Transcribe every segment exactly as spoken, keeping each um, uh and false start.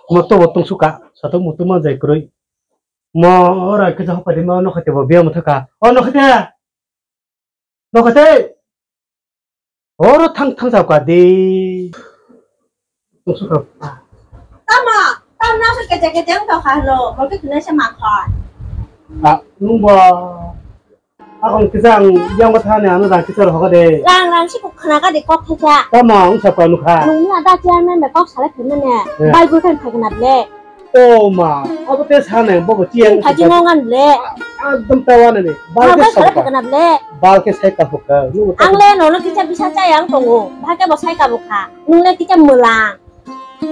Mo to bo tong suka, sato mutu ma jai kroi. Mo ora ke jaho padi ma no khate bo biya mo thaka. O no khate. No khate. Oro thang thang jao ka de. Tong suka. Tamo, tamo na se kete kete ang to kha lo, mo ke tuna se ma kha. A, nung bo. Akon kisa ang yang bo thani ano rang kisa rohoka de. Rang rang si kok khana ka de kok kisa. Tamo ang sa panu kha. Nung na da chairman be kok sala khana ne. Eh. Bai bu kan thai kana ble. O ma, abo te sa nai, bobo chiang. Phaji ngongan le. Ekdom tawa nani. Bal ke sala ka. Bal ke sai ka hukka. Ang le nono kisa bisa chai ang tongo. Bhake bo sai ka bukha. Nung le kisa mulang.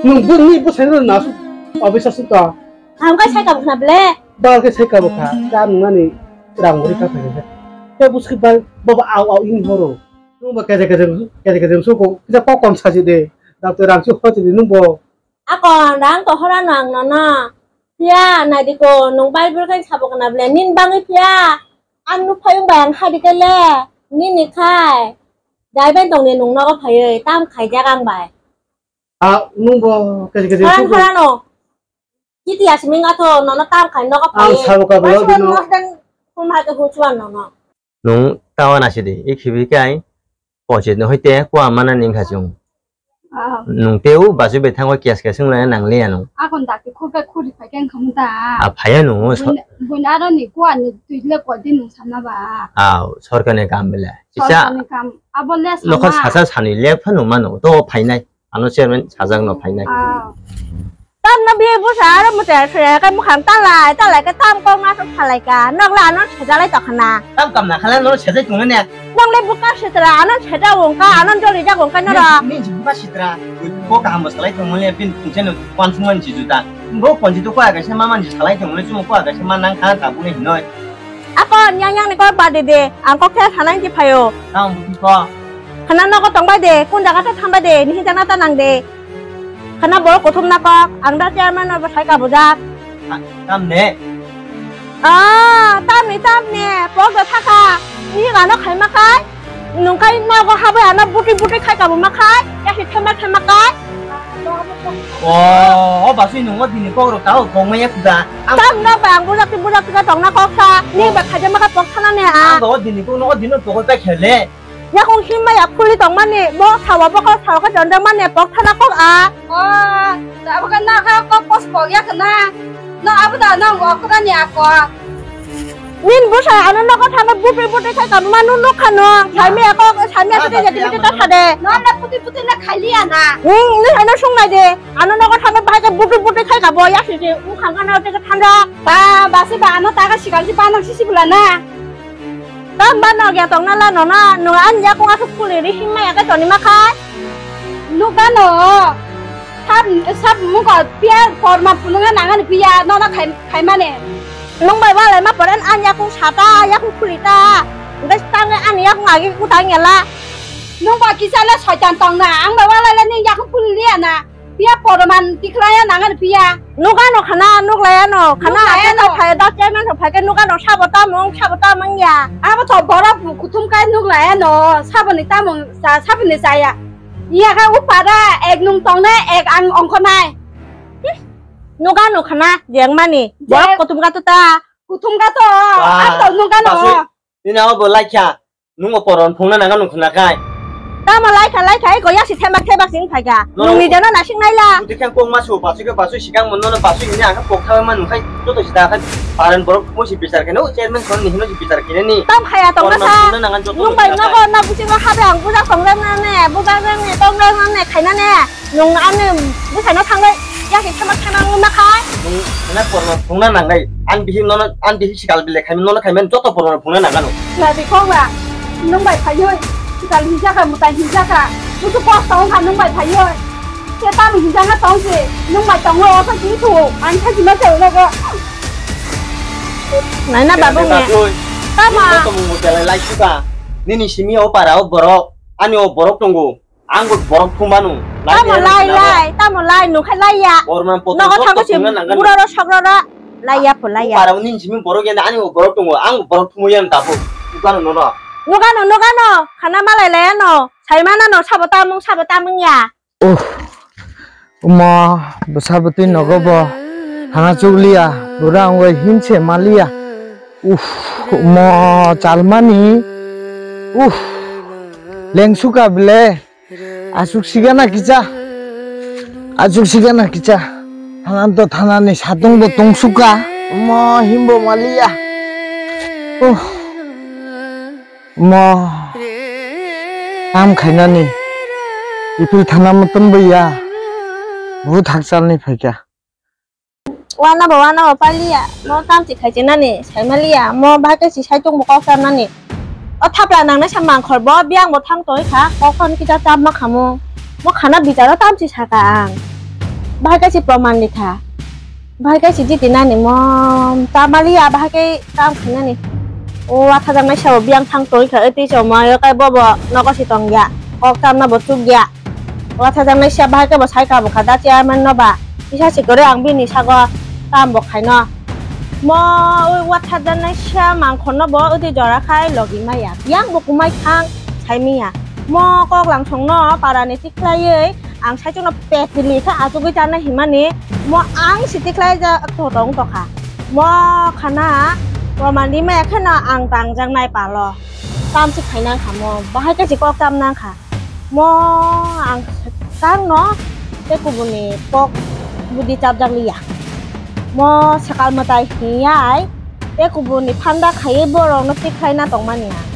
Nung bu ni bu sai na su. Abisa su ta. Ang ka sai ka bukha ble. Bal ke sai ka bukha. Ka nung nani rang uri ka phai. Te bu sik bal bobo au au ini horo. Nung ba kaje kaje kaje kaje su ko. Kisa kok kom sa ji de. Dap te rang su ho ji de nung bo. Akon rang kohora no ang nono. Phiya naidi ko nung Bible khai sabo kana ble nin bangwi phiya. Ang nuphayung bai ang hadi kele nini khai. Dai bai tongni nung nogo phaywi tam khaijak ang bai. A nung bo kaji kaji Horan sugo. Horano. Kiti asming atho nono tam khai nogo phaywi. Ang sabo ka bolo bino. Hum hake huchuan nono. Nung tawa nasi di, ik hibi kai, pochit no hoite, kua mana ning khachung. Ah. Nung teu, basu be thango kias kias nung lana nang liya nung. Akon dakti khurka khuri phai keng khamu ta. A phaya nung, so- Buin, buin aro ni kua ni tuile kua di nung samna ba. Aw, sorkar ni kam bela. Kisa Sorkar ni kam, abo les nokha sama. Sasa sani le phanu mano, to phainai. Ano chairman sajak no phainai. Ah. Tam no biye busa aro mutai sui ka mukhang talai, talai ka tam kok ma sok phalai ka. Nok la ano sejalai to khana. Tam kam na khala no sejai tong ne. Nok le buka sitra ano seja wong ka, ano joli ja wong ka noro. Ni, ni buka sitra. Ko kaham salai tong ne pin tungchen wan sung wan ji juta. Bo pon ji to ko aga se ma man ji salai tong ne, chum ko aga se ma nang kha ta bu ne hinoi. Ako nyang nyang ni kok badi de, ang kok khe sanai ji phayo. Nang buti ko. Khana nogo tongbai de, kun jaga ta thambai de, ni hijana ta nang de. Khana borok kuthum na kok, ang da chairman no bwsai ka bujak. Tam ne. Ah, tam ni, tam ni, pok da thaka. Ni gano khaima khai. Nungkai nogo habai ano buti buti khai kabu ma khai, yasi thema thema kai. O, o basui nungo dini kok rok tao kong maya kuda. Tam no ba ang bujak ti bujak ti tong na kok sa. Ni ba khaja ma ka pok thana ne a. Ang do dini kok no dini pok ta khele. Yakung himma ya phuli tong mani, bo sawa bo kok sawa ka janda mani pok thana kok a. O, abo ka na ka kok pos pok ya kana. No abo da no ngo ko ni ako. Nin busa ano nogo thangwi butwi butwi khai ka manu nukha no. Saimi ako saimi ako te jadi jadi ta sade. No na puti puti na khali ana. Hmm, ni ano sung nai de. Ano nogo thangwi bahai ka butwi butwi khai ka bo ya sidi. Ukhang ano te thanda. Ba basi ba ano ta ka sikal si ba nang sisi bulana. Ta ba no ya tong na la no na no an ya ko asuk puli ri himma ya ka toni ma khai. Nukha no. Sab, sab mungko piya porma phunukna nangani piya, nono khai, khaimani. Nung bai walai ma poren an yakung sata, yakung khulita. Hingke tange ani yakung agi kutang yala. Nung ba kisa le soitan tongna, ang bai walai le ning yakung khuliliya na. Piya porman tikhlaya nangani piya. Nukha no khana, nuklaya no, khana. Nuklaya ate no. Phai da chairman phai ke nukha no sabo tamung, sabo tamung ya. Abo to borok kuthum kai nuklaya no, saboni tamung, sa, saboni saya. Iya kha upara ek nung tongnai, ek ang ongkhornai. Nuga nukhana jengmani. Borok kuthum ka to ta. Kuthum ka to. Ba, ang to nuga no. Basui, nini abo bo laikha. Nungo poron phungna nanga nung khna kai. Tamo laikha, laikha, eko yasi thebak thebak sing phaikha. No. Nungni jano nasing naila. Buti khe kok ma su, basui khe basui sikang mon no, basui hini ang kok thabai ma nung khai. Joto sida kha paran borok mo si bichar khe no, chairman son ni hino si bichar khe ni. Tam khaya tong na sa. Nung bai nogo na busingo habe ang buja songjak na ne, buja na ne, tongjak na ne, khaina ne. Nung ani busaino thangwi yasi thema thema wngma khai. Nung na porma phungna nangai. An bihi nono, an bihi sikal bile khai nono khai men joto porma phungna nangano. Ladi khongla. Nung bai phaioi. Sikal hinjaka mutai hinjaka. Busu kok tong kha nung bai phaioi. Se tam hinjanga tong se. Nung bai tongo osa sing thu. An khaji ma chau logo. Naina babu nge. Tama. Nini simi o para o borok. Ani o borok tongo. Ang bo borok thumanu. Tamo lai lai, tamo lai, nung khai lai ya. Nogo thango si bura ro sokro ro lai ya pho lai ya. Para uni simi borok ya ani bo borok tongo, ang bo borok thumu ya tabo. Nugano nono. Nugano, nugano, khana malai lai ano. Saimana no sabo tamung, sabo tamung ya. Oh. Omo bwsa bwtwi nogo bo thana chukliya, bwrang wngwi hinse maliya. Uff, omo chalmani. Uff, lengsuka bile. Achuk sigana kicha. Achuk sigana kicha. Thananto thanani satung bo tongsuka. Omo himbo maliya. Uff. Mo kam khainani kiphil thana mutum baiya buhut hakchalni phaikha. Wana bo, wana bo paliya, mo tamchi khaichinani saimaliya, mo bahai khe si saitung bo kok chamnani. O thapla nangnai sa mangkhor bo biyang bo thang tongwi kha, kok phano kisa chap ma khamu. Mo khana bicharo tamchi saka ang. Bahai khe si proman rikha. Bahai khe si jiti nani mo ta maliya, bahai khe kam khainani. O wathajaknai sabo biyang thang tongwi kha, tei chomai o kai bobo nogo si tongya. Kok chamna bo chukya. Wathajaknai sia bahai khe bo sai kabukha da chairman no ba. Kisa si kwrwi ang bini sago kam bo khaino. Mo o wathajaknai sia mangkhor no bo udi jora khai logi maya. Biyang bo kumai thang sai miya. Mo kok langsong no para ni tikhlaiwi ang saichung no petili kha achugwi chana himani mo ang si tikhlai ja to tong tokha. Mo khana proman rimaya kheno ang tangjaknai palo. Tamsi khainang kha mo, bahai khe si kok tam nang kha. Mo ang kang no tei kubuni kok budi chapjak liya. Mo sakal mwtai hiyai tei kubuni phanda khaiwi borok no tikhlai na tongmani ang.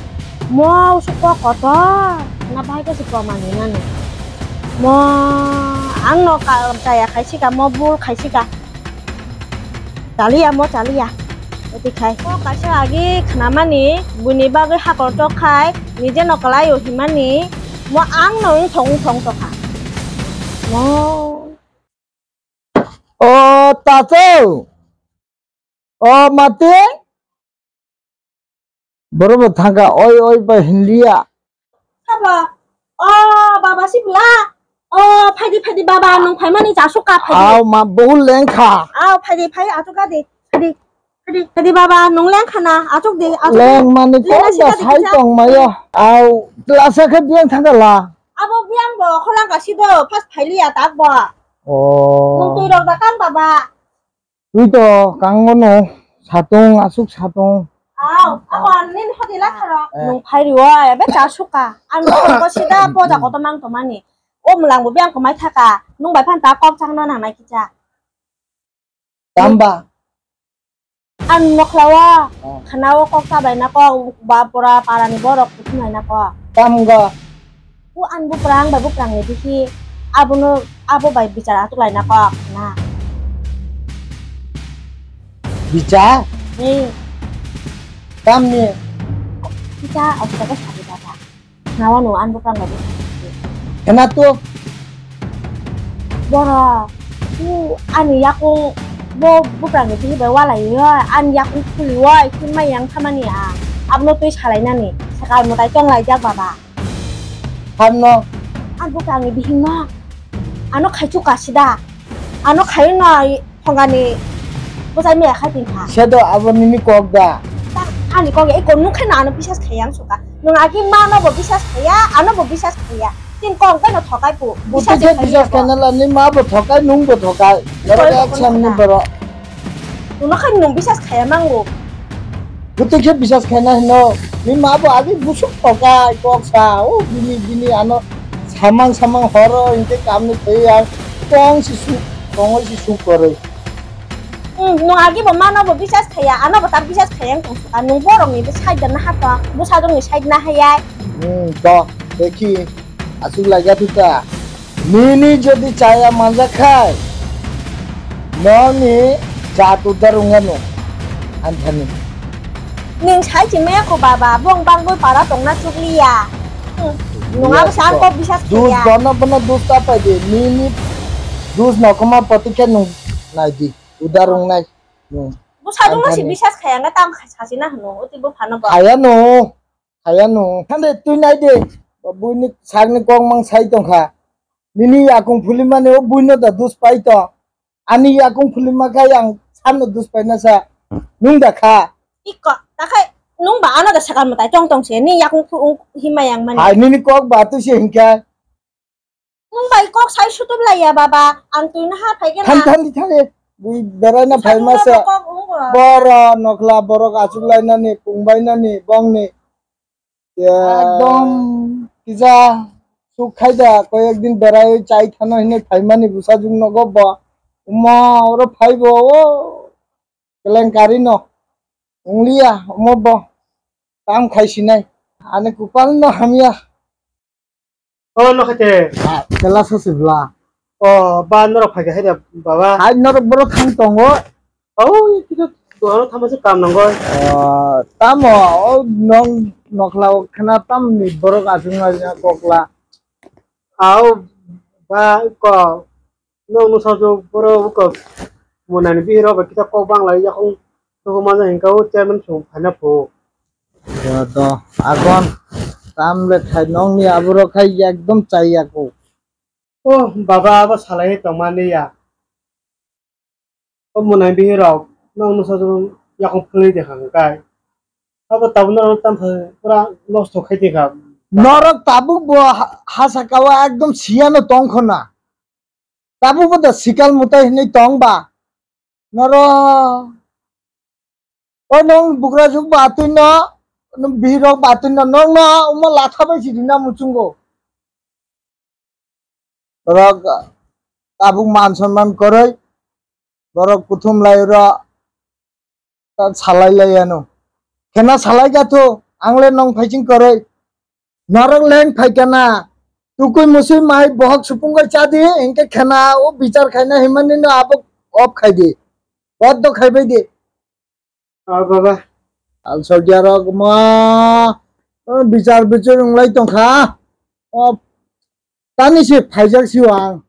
Mo usuk kok kotor na bahai khe si proman hinani. Mo ang no ka-, chaya khai sika, mo bul khai sika. Chaliya mo chaliya. Oti khai. Mo kaisa agi khnamani, buini bagwi hakor tok khai, nije no kwlai o himani, mo ang no wng thong wng thong tokha. Mo. O tato. O mati. Borok bo thangkha, oi, oi, bai hinliya. Sabo, o, baba sibla, o, phaidi, phaidi, baba, nung phaimani jasuk ka, phaidi. Aw, ma, bohul lengkha. Aw, phaidi, phai, achuka di, phaidi, phaidi, phaidi, baba, nung lengkha na, achuk di, achuk di. Lengmani lengna kok da sida di sai kisa. Tongmayo. Aw, klasa khe biyang thangkha la. Abo biyang bo, kholangka sido, first phailiya tak bo. O. Nung twi rok da kang, baba. Twi to kango no satung asuk satung. Aw, abo nini hodi la tharo. Eh. Nung phai ri oi, be cha suka. Ang ko sida poja koto mang to mani. O mulang bo biyang ko mai thaka. Nung bai phan ta kok chang no nang nai kicha. Tamba. Ang nokhlawa. Oh. Khana o kok cha bai na kok ba pura para ni borok kuthum hai na kok. Tamga. O ani buprang bai buprang ni bihi abono abo bai bichar atuk laina kok na. Bichar? Ni. Tamni? Bichar atuk ka sadi dada. Nawa no ani buprang bai buprang ni bihi. Kena tu? Bora. O ani yakung bo buprang ni bihi bai walai yo ani yakung khuli wai khun mai yang thamani a. Abono twi salai nani. Sakal mwtai tong lai jak baba. Hamno. Ang buka angni bihingno. Ano khaichu ka sida. Ano khaino phongani bwsai maya khai tin kha. Sedo abo nini kok da. Ta ani kok eko nung khaino ano bisas khai ang suka. Nung agi ma no bo bisas khaiya, ano bo bisas khaiya. Tin kong khaino thokai pu. Buti bisas khe khai bisas ya bo. Khaina la ni ma bo thokai, nung bo thokai. Sorry, borok ek samni borok. Nungno khai nung bisas khaya mango. Bwtwi khe bisas khaina hino. Ni ma bo agi busuk tokai kok sa. O bini, bini ano samang samang horo hinkhe kamni thwi ang tong si su, tongoi si su koroi. Hmm, nung agi bo mano bo bisas khaya, ano bo ta bisas khaya ang tong suka. Nung borok ni bo side na ha tong, bo sadong ni side na hayai. Hmm, to, dekhi, asuk lagya tu ta. Nini jodi chaya manjak khai, noni jat udar wngya no, anthani. Ning sai chimaya ko baba, bong bangbo para tongna chukliya. Hmm. Nung abo sa ang kok bisas khaya. Dus bono bono dus ta pai di, nini dus no koma poti khe nung nai di, udar wngnai. Hmm. Bo sajwk no si anthani. Bisas khaya nga tam kha-, sasi na hwno, oti bo phano ba. Khaya no. Khaya no. Thande twi nai de. Buini sakni kok mang sai tongkha. Nini yakung phulimani o buino da dus pai to. Ani yakung phulima khai ang sano dus pai na sa. Nung da kha. Iko, ta khai nung ba ano da sakal mwtai tong tong se. Ni yakung phu-, ung-, hima yang mani. Hai nini kok ba tu se hinkha. Nwng bai kok sai sutup laiya baba, ang twino ha phaikhe na. Than, than di, than di. Bui beraina phai masa. Kok wngo. Boro nokla borok achuk lainani, pung bainani, bongni. Ya, ekdom kisa suk khai da, koyek din berai chai thano hinwi phaimani bwsajwk nogo bo. Omo, oro phaibo, o, kelenkari no. Wngliya, omo bo. Tam khai sinai. Ani kupal no hamya. O, no khaite. Ah, kela sasi bla. O, ba norok phaikha hai da, baba. Hai norok borok thang tongo. O, kisa duhano thama se kam nango. O, tamo, o, nong nokla o khna tam ni borok achung na kokla. Au, ba ko, nong no sajok borok ko. Monani bihiro ba kita kok bang lai yakung. Tuku mano hingka o chairman song phaina pho. Ya do, agon. Tam le khai nong ni aboro khai ekdom chai ya ko. O baba, abo salai tongmani ya. O monai bihirok, nong no sajwk yakung phwlwi de kha hwnkhe. Abo tabuk norok tam pura nosto khai de kha. Norok tabuk bo ha-, ha saka o ekdom siyano tong kho na. Tabuk bo da sikal mutai hinwi tong ba. Norok. O nong bugra juk ba atwi no, nong bihirok ba atwi no, nong no omo latha bai si rina muchungo. Borok tabuk man sonman kwrwi, borok kuthum lai ro, ta salai lai ano. Khena salai gatho, ang le nong phaiching kwrwi. Norok leng phaikha na, tukui musui mai bohok supungoi chadi, hinkhe khena o bichar khaina himani no abo off khaidi. Boddho khaibai di. Ah, baba. Al soldier rok ma, eh, bichar bichar wnglai tongkha. Oh, tani se phaijak si ang.